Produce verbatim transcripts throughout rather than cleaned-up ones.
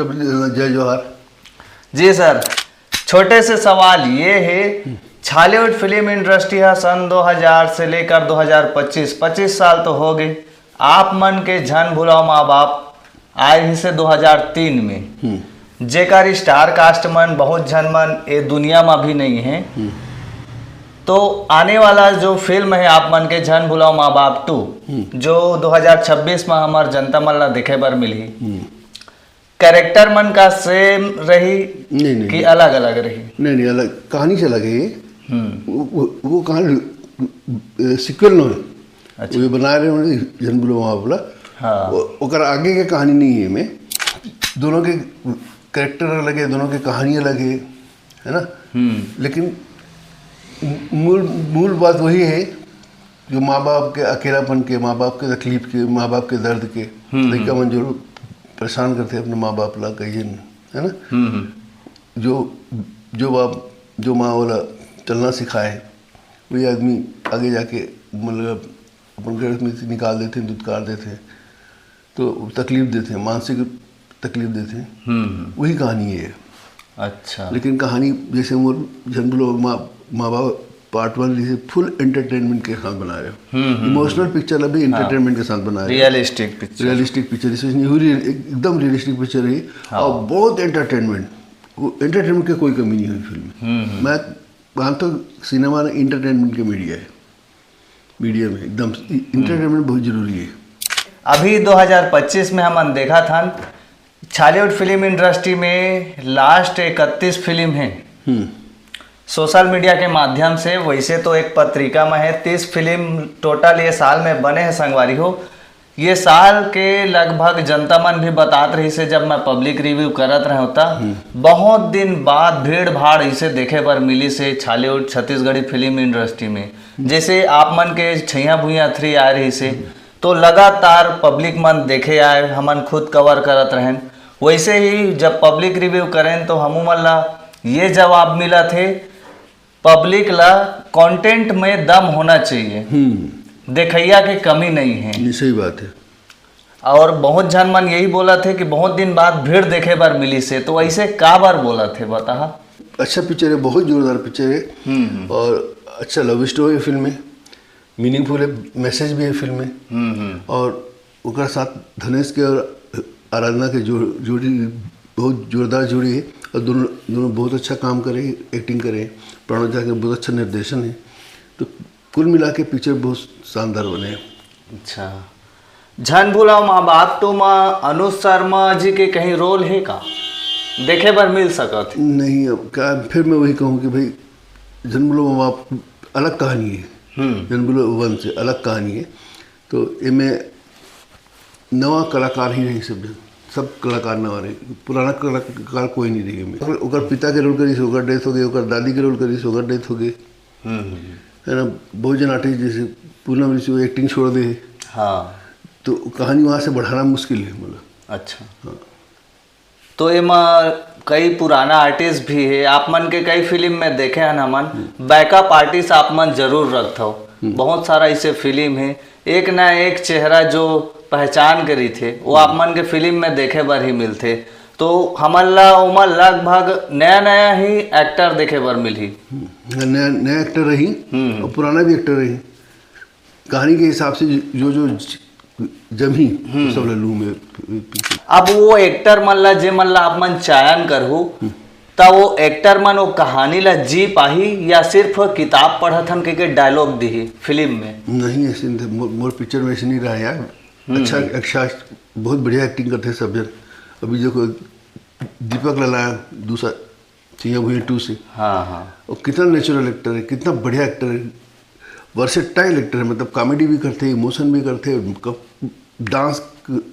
जय जोहार। जी सर, छोटे से सवाल ये है, छॉलीवुड फिल्म इंडस्ट्री है सन दो हज़ार से लेकर दो हज़ार पच्चीस, पच्चीस साल तो हो गए। आप मन के झन भुलाओ माँ बाप आए ही से दो हज़ार तीन में, जेकर स्टार कास्ट मन बहुत झन मन ए दुनिया में भी नहीं है। तो आने वाला जो फिल्म है आप मन के झन भुलाओ माँ बाप टू, जो दो हज़ार छब्बीस में हमार जनता मन ला देखे बर मिलही, कैरेक्टर मन का सेम रही नहीं, नहीं, कि नहीं। अलग अलग रही? नहीं नहीं, अलग कहानी से अलग है ये। हम्म। वो, वो, वो कहानी सीक्वल नो है। अच्छा। वो बना रहे हैं झन भुलाओ माँ बाप ला। हाँ। वो- ओकर आगे के कहानी नहीं है में। दोनों के कैरेक्टर अलग है, दोनों के कहानी अलग है, है ना? हम्म। लेकिन मूल मूल बात वही है जो माँ बाप के अकेलापन के, माँ बाप के तकलीफ के, माँ बाप के दर्द के। हम्म, लड़का मन जो परेशान करते हैं अपने माँ बाप ला, कहिए न, है ना? हम्म हम्म। जो जो बाप जो माँ वाला चलना सिखाए, वही आदमी आगे जाके मतलब अपन घर में से निकाल देते हैं, दुत्कार देते हैं, तो तकलीफ देते हैं, मानसिक तकलीफ देते हैं। हम्म हम्म। वही कहानी है। अच्छा। लेकिन कहानी जैसे मोर झन भुलाओ माँ माँ बाप पार्ट वन जैसे फुल एंटरटेनमेंट के साथ बना रहे हो। हम्म, हम्म, इमोशनल पिक्चर अभी एंटरटेनमेंट के साथ बना रहे हो। Realistic picture. रियलिस्टिक पिक्चर, इसमें हुई रियल- एकदम रियलिस्टिक पिक्चर है। हाँ। और बहुत एंटरटेनमेंट, वो एंटरटेनमेंट की कोई कमी नहीं हुई फिल्म में। हम्म हम्म। मैं मानता हूँ सिनेमा ने एंटरटेनमेंट के मीडिया है, मीडिया में एकदम एंटरटेनमेंट बहुत जरूरी है। अभी दो हज़ार पच्चीस में हमन देखा था छॉलीवुड फिल्म इंडस्ट्री में लास्ट इकतीस फिल्म है। हम्म सोशल मीडिया के माध्यम से, वैसे तो एक पत्रिका में है, तीस फिल्म टोटल ये साल में बने हैं संगवारी हो। ये साल के लगभग जनता मन भी बतात रही से, जब मैं पब्लिक रिव्यू करत रहे होता, बहुत दिन बाद भीड़ भाड़ इसे देखे बर मिली से छॉलीवुड छत्तीसगढ़ी फिल्म इंडस्ट्री में। जैसे आप मन के छैया भुइया थ्री आ रही से, तो लगातार पब्लिक मन देखे आए, हमन खुद कवर करत रहेन। वैसे ही जब पब्लिक रिव्यू करेन तो हमू मन ला ये जवाब मिला थे, पब्लिक ला कंटेंट में दम होना चाहिए, हम्म देखैया के कमी नहीं है। ये सही बात है। और बहुत झन मन यही बोला थे कि बहुत दिन बाद भीड़ देखे बर मिली से, तो ऐसे का बार बोला थे, बता? अच्छा पिक्चर है, बहुत जोरदार पिक्चर है। हम्म। और अच्छा लव स्टोरी फिल्म है, मीनिंगफुल है, मैसेज भी है फिल्म में। हम्म हम्म। और ओकर साथ धनेश के और आराधना के जो जोड़ी बहुत जोरदार जोड़ी है। और दोनों दोनों बहुत अच्छा काम करे, एक्टिंग करे। प्रणव झा के बहुत अच्छा निर्देशन है। तो कुल मिला के पिक्चर बहुत शानदार बने हैं। अच्छा, झन भुलाओ माँ बाप टू मा अनुज शर्मा जी के कहीं रोल है का, देखे बर मिल सकत है? नहीं, अब क्या, फिर मैं वही कहूँ कि भाई झन भुलाओ माँ बाप अलग कहानी है। हम्म। झन भुलाओ वन से अलग कहानी है। तो एमे नवा कलाकार ही रही सब झन, सब कलाकार नवा रही, पुराना कलाकार कोई नहीं रही एमे। ओकर, ओकर पिता के रोल करिस, ओकर डेथ हो गई, ओकर दादी के रोल करिस, ओकर डेथ हो गई, हम्म हम्म। है ना? बहुत जन आर्टिस्ट जैसे पूनम ऋषि वो एक्टिंग छोड़ दे, हाँ। तो कहानी वहाँ से बढ़ाना मुश्किल है, मतलब। अच्छा। हाँ। तो एमा कई पुराना आर्टिस्ट भी है, आप मन के कई फिल्म में देखे हन हमन, बैकअप आर्टिस्ट आप मन जरूर रखथव। बहुत सारा ऐसे फिल्म है, एक ना एक चेहरा जो पहचान के रहिथे, वो आप मन के फिल्म में देखे बर ही मिलथे। तो हमन ला ओमा लगभग नया नया ही एक्टर देखे बर मिलही। नया नया एक्टर रही हम्म। और पुराना भी एक्टर रही। कहानी के हिसाब से जो जो ज- जमी, सब ला लूँ मैं। अब वो एक्टर मन ला, जे मन ला आप मन चयन करहू, त वो एक्टर मन वो कहानी ला जी पाही या सिर्फ किताब पढ़त हन कहिके डायलॉग दिही फिल्म में? नहीं, ऐसे नहीं, मो- मोर पिक्चर में ऐसे नहीं रहा यार। अच्छा, अच्छा, बहुत बढ़िया एक्टिंग करते हैं सब जन। अभी देखो दीपक ललाया दूसरा सिंह भुइयां टू से, हाँ हाँ। और कितना नेचुरल एक्टर है, कितना बढ़िया एक्टर है, वर्सेटाइल एक्टर है। मतलब कॉमेडी भी करते हैं, इमोशन भी करते हैं, डांस,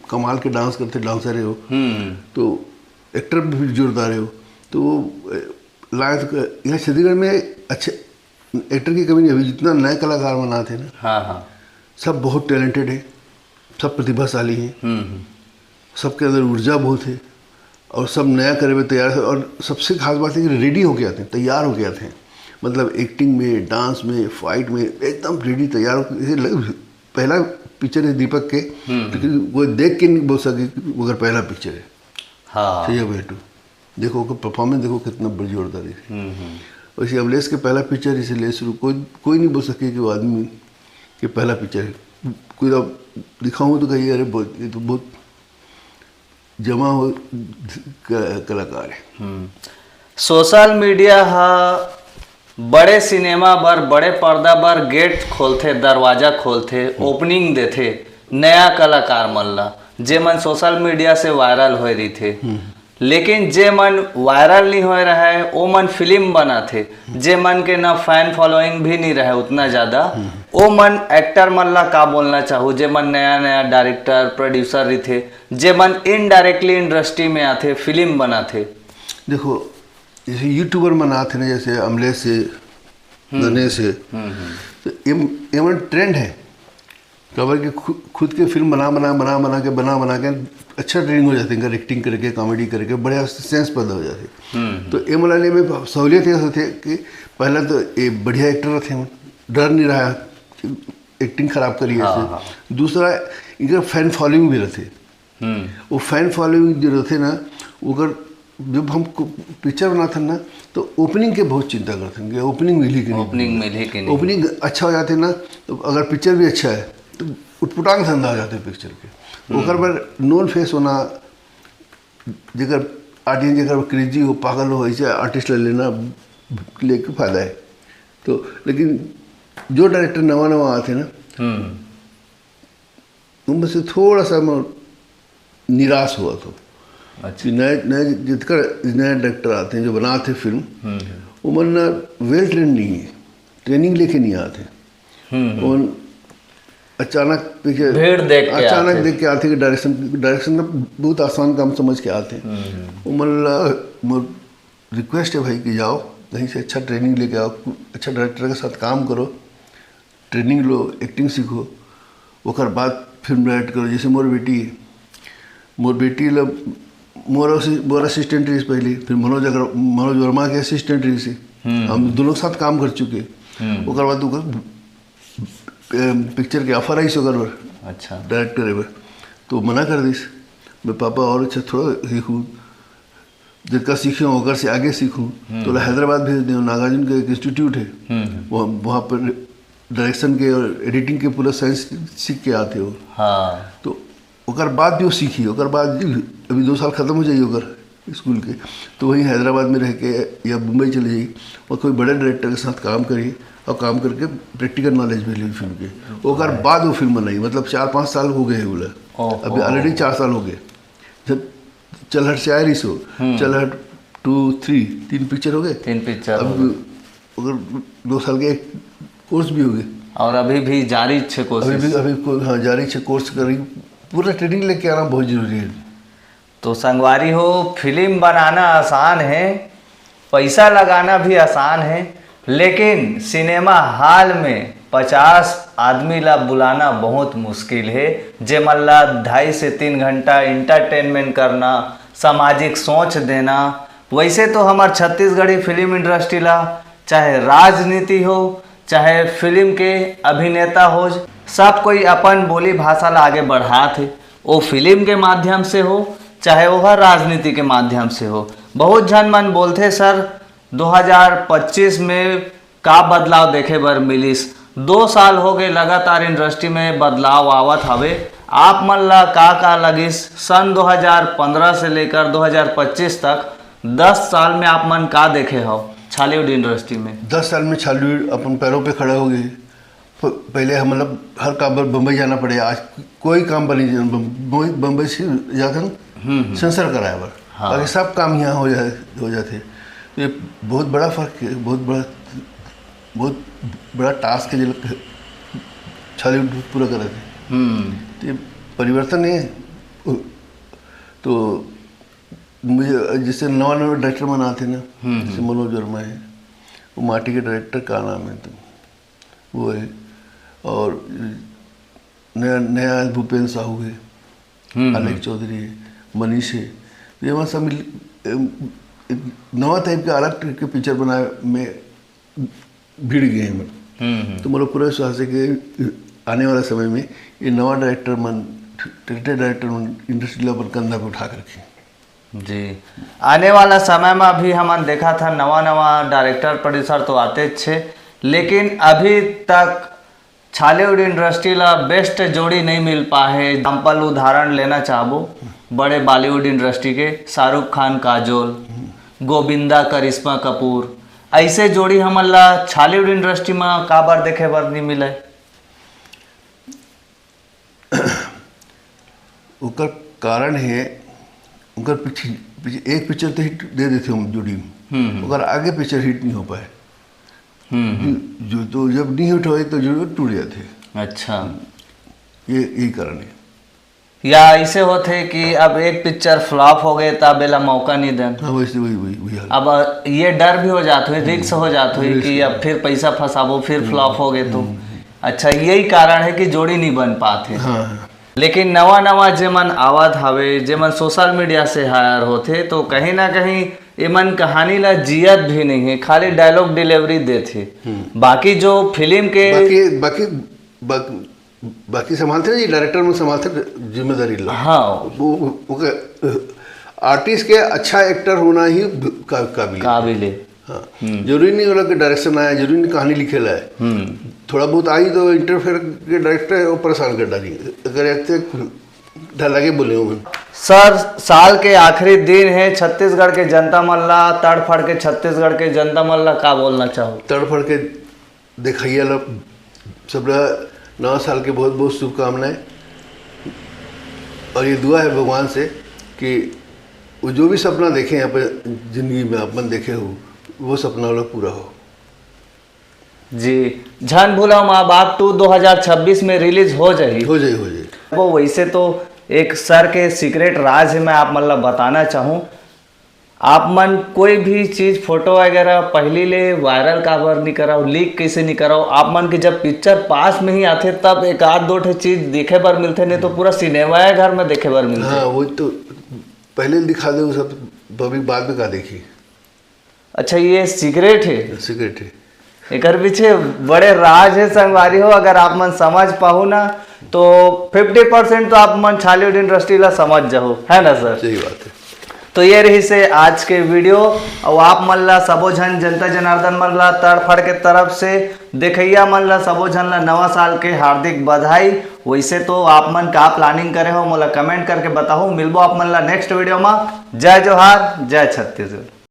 कमाल के डांस करते, डांसर है वो। हम्म। तो एक्टर भी जोरदार है वो। तो वो ए, लाए तो क- यहाँ छत्तीसगढ़ में अच्छे एक्टर की कमी नहीं। अभी जितना नए कलाकार बनाते हैं ना, हाँ हाँ। सब बहुत टैलेंटेड है, सब प्रतिभाशाली हैं, हम्म हम्म। सबके अंदर ऊर्जा बहुत है और सब नया करे में तैयार है। और सबसे खास बात है कि रेडी होके आते हैं, तैयार होके आते हैं। मतलब एक्टिंग में, डांस में, फाइट में एकदम रेडी तैयार होके, जैसे लग- पहला पिक्चर है दीपक के, लेकिन वो देख के नहीं बोल सके कि वो अगर पहला पिक्चर है। हाँ। सही है बेटू, देखो ओकर परफॉर्मेंस देखो कितना बड़ी जोरदार है। हम्म हम्म वैसे अमलेश के पहला पिक्चर इसीलिए शुरू, कोई कोई नहीं बोल सके कि वो आदमी के पहला पिक्चर है। कोई आप दिखाऊँ तो कहिए, अरे बहुत, ये तो बहुत जमा हो क- कलाकार है। सोशल मीडिया हा बड़े सिनेमा बर, बड़े पर्दा बर गेट खोलथे, दरवाजा खोलथे, ओपनिंग देथे नया कलाकार मन ला, जे मन सोशल मीडिया से वायरल होए रहिथे। लेकिन जे मन वायरल नहीं होए रहे, ओ मन फिल्म बनाथे। जे मन के ना फैन फॉलोइंग भी नहीं रहे उतना ज्यादा, ओ मन एक्टर मन ला का बोलना चाहू, जे मन नया नया डायरेक्टर प्रोड्यूसर रहिथे, जे मन इनडायरेक्टली इंडस्ट्री में आथे, फिल्म बनाथे। देखो, जैसे यूट्यूबर मन आथे ना, जैसे अमलेश से, गणेश से, तो एम एमन ट्रेंड है। काबर कि खु, खुद के फिल्म बना बना बना बना के बना बना के अच्छा ट्रेनिंग हो जाथे इनकर, एक्टिंग करके, कॉमेडी करके बढ़िया सेंस पैदा हो जाथे। तो एमन ला में सहूलियत ये होथे कि पहला तो ये बढ़िया एक्टर रथे, डर नहीं रहा एक्टिंग खराब करिए हाँ, से। हाँ। दूसरा, इनकर फैन फॉलोइंग भी रथे। हम्म वो फैन फॉलोइंग जो रथे ना, ओकर जब हम पिक्चर बनाथन ना, तो ओपनिंग के बहुत चिंता करथन कि ओपनिंग मिली कि नहीं। ओपनिंग मिली कि नहीं। ओपनिंग अच्छा हो जाथे ना, तो अगर पिक्चर भी अच्छा है तो उटपुटांग धंधा हो जाथे पिक्चर के। ओकर बर नोन फेस होना, जेकर ऑडियंस जेकर क्रेजी हो, पागल हो, ऐसे आर्टिस्ट ले लेना लेके फायदा है। तो लेकिन जो डायरेक्टर नवा नवा आथे ना, हम्म उनमें से थोड़ा सा मैं निराश हुआ था अच्छा कि नए नए जितकर नए डायरेक्टर आते हैं जो बनाते फिल्म, हम्म वो मन ना वेल ट्रेन नहीं है, ट्रेनिंग लेके नहीं आते। हम्म उन अचानक देखिए, भीड़ देख के अचानक आते। देख के आते कि डायरेक्शन डायरेक्शन ना बहुत आसान काम समझ के आते हैं। वो मन ला मोर रिक्वेस्ट है भाई कि जाओ कहीं से अच्छा ट्रेनिंग लेके आओ, अच्छा डायरेक्टर के साथ काम करो, ट्रेनिंग लो, एक्टिंग सीखो, ओकर बाद फिल्म डायरेक्ट करो। जैसे मोर बेटी है, मोर बेटी ला मोर असी- मोर असिस्टेंट रही पहले, फिर मनोज अगर मनोज वर्मा के असिस्टेंट रही से, हम दोनों के साथ काम कर चुके। ओकर बाद ओकर पिक्चर के ऑफर आई ओकर बर, अच्छा डायरेक्ट करे बर, तो मना कर दिस। मैं पापा और अच्छा थोड़ा सीखूँ, जितना सीखे हूँ ओकर से आगे सीखूँ। तो ओला हैदराबाद भेज दे, नागार्जुन का एक इंस्टीट्यूट है, हम्म वहाँ वहाँ पर डायरेक्शन के और एडिटिंग के पूरा साइंस सीख के आते हो। हाँ तो ओकर बाद भी वो सीखी, ओकर बाद भी अभी दो साल खत्म हो जाइए ओकर स्कूल के, तो वहीं हैदराबाद में रह के या मुंबई चले जाइए और कोई बड़े डायरेक्टर के साथ काम करिए और काम करके प्रैक्टिकल नॉलेज भी ली फिल्म के। ओकर बाद वो फिल्म बनाई, मतलब चार पाँच साल हो गए हैं बोला, ओहो। अभी ऑलरेडी चार साल हो गए। जब चलहट से आए रही सो, चलहट टू थ्री, तीन पिक्चर हो गए। तीन पिक्चर हो अब अगर दो साल के कोर्स भी हो गए, और अभी भी जारी छे अभी कोशिश भी अभी को, हाँ, जारी छे कोर्स करी, पूरा ट्रेनिंग लेके आना बहुत जरूरी है। तो संगवारी हो, फिल्म बनाना आसान है, पैसा लगाना भी आसान है, लेकिन सिनेमा हॉल में पचास आदमी ला बुलाना बहुत मुश्किल है, जेमन ला ढाई से तीन घंटा एंटरटेनमेंट करना, सामाजिक सोच देना। वैसे तो हमार छत्तीसगढ़ी फिल्म इंडस्ट्री ला, चाहे राजनीति हो, चाहे फिल्म के अभिनेता हो, सब कोई अपन बोली भाषा ला आगे बढ़ात हे। वो फिल्म के माध्यम से हो, चाहे वो हर राजनीति के माध्यम से हो। बहुत झन मन बोलथे, सर, दो हज़ार पच्चीस में का बदलाव देखे बर मिलिस? दो साल हो गए लगातार इंडस्ट्री में बदलाव आवत हवे। आप मन ला का का लगिस सन दो हज़ार पन्द्रह से लेकर दो हज़ार पच्चीस तक? दस साल में आप मन का देखे हो छॉलीवुड इंडस्ट्री में? दस साल में छॉलीवुड अपन पैरों पे खड़ा हो गए। प- पहले हम, मतलब, हर काम पर बम्बई जाना पड़े, आज कोई काम पर नहीं जाना, बम- बम्बई बम्बई से जाकर सेंसर कराए बर, हाँ। बाकी सब काम यहाँ हो जाए, हो जाते। तो ये बहुत बड़ा फर्क है, बहुत बड़ा, बहुत बड़ा टास्क है जो छॉलीवुड पूरा कर रहे थे। हम्म तो ये परिवर्तन है। तो मुझे जैसे नवा नवा डायरेक्टर मन आते ना, जैसे मनोज वर्मा है, वो माटी के डायरेक्टर का नाम है तो वो है, और नया नया भूपेन साहू है, हम्म, अलख चौधरी है, मनीष है, तो ये वहाँ सब मिल, एक नवा टाइप का अलग टाइप के पिक्चर बनाए में भिड़ गए हैं। हम्म तो मोला पूरा विश्वास है कि आने वाला समय में ये नवा डायरेक्टर मन, टैलेंटेड डायरेक्टर मन इंडस्ट्री ला अपन कंधा पे उठा के रखे। जी, आने वाला समय में भी हमन देखा था, नवा नवा डायरेक्टर प्रोड्यूसर तो आते छे, लेकिन अभी तक छॉलीवुड इंडस्ट्री ला बेस्ट जोड़ी नहीं मिल पाए। एग्जाम्पल उदाहरण लेना चाहबो बड़े बॉलीवुड इंडस्ट्री के, शाहरुख खान काजोल, गोविंदा करिश्मा कपूर, ऐसे जोड़ी हमन ला छॉलीवुड इंडस्ट्री में काबर देखे बर नहीं मिले? ओकर कारण है, ओकर पीछे, पीछे एक पिक्चर तो हिट दे देते हम जोड़ी में, हम्म, हम्म। ओकर आगे पिक्चर हिट नहीं हो पाए। हम्म हम्म। जो तो जब नहीं हिट होए तो जोड़ी टूट जाते। अच्छा, ये यही कारण है। या ऐसे होते कि अब एक पिक्चर फ्लॉप हो गए तब एला मौका नहीं देन। हाँ, वैसे वही वही वही हाल। अब ये डर भी हो जात हुई, रिस्क हो जात हुई कि अब फिर पैसा फंसाबो, फिर फ्लॉप हो गए तो। अच्छा, यही कारण है कि जोड़ी नहीं बन पाते। हाँ हाँ। लेकिन नवा नवा जेमन आवत हवे, जेमन सोशल मीडिया से हायर होथे, तो कहीं ना कहीं एमन कहानी ला जियत भी नहीं है, खाली डायलॉग डिलीवरी देथे। बाकी जो फिल्म के बाकी बाकी बाकी बाकी संभालते जी, डायरेक्टर में संभालते जिम्मेदारी ला। हाँ, वो ओके, आर्टिस्ट के अच्छा एक्टर होना ही का, काबिल है। काबिल है। हाँ, जरूरी नहीं होला कि डायरेक्शन आए, जरूरी नहीं कहानी लिखे ला है। थोड़ा बहुत आई तो इंटरफेयर के डायरेक्टर है, वो परेशान कर डाली। अगर ऐसे ढला के बोले हो। सर, साल के आखिरी दिन है, छत्तीसगढ़ के जनता मन ला, तड़फड़ के छत्तीसगढ़ के जनता मन ला का बोलना चाहो? तड़फड़ के देखैया ला सबला नवा साल के बहुत बहुत शुभकामनाएं। और ये दुआ है भगवान से कि वो जो भी सपना देखे हैं अपने जिंदगी में, अपन देखे हो, वो सपना वाला पूरा हो। जी, झन भूलव माँ बाप टू दो हज़ार छब्बीस में रिलीज हो जाही। हो जाए, हो जाए। वो वैसे तो एक सर के सीक्रेट राज है, मैं आप मन ला बताना चाहूँ। आप मन कोई भी चीज, फोटो वगैरह पहली ले वायरल काबर नहीं कराओ, लीक कैसे नहीं कराओ? आप मन के जब पिक्चर पास में ही आथे तब एक आध दो ठे चीज देखे बर मिलथे, नहीं तो पूरा सिनेमा घर में देखे बर मिलथे। हाँ, वो तो पहले दिखा दे वो सब, पब्लिक बाद में का देखी। अच्छा, ये सीक्रेट है? सीक्रेट है। एकर पीछे बड़े राज है संगवारी हो। अगर आप मन समझ पाहू ना तो फिफ्टी परसेंट तो आप मन छॉलीवुड इंडस्ट्री ला समझ जाहू, है ना सर? सही बात है। तो ये रही से आज के वीडियो। और आप मन ला सबो झन, जनता जनार्दन मन ला तड़फड़ के तरफ से, देखैया मन ला, सबो झन ला नवा साल के हार्दिक बधाई। वैसे तो आप मन का प्लानिंग करे हो, मोला कमेंट करके बताओ। मिलबो आप मन ला नेक्स्ट वीडियो में। जय जोहार, जय छत्तीसगढ़।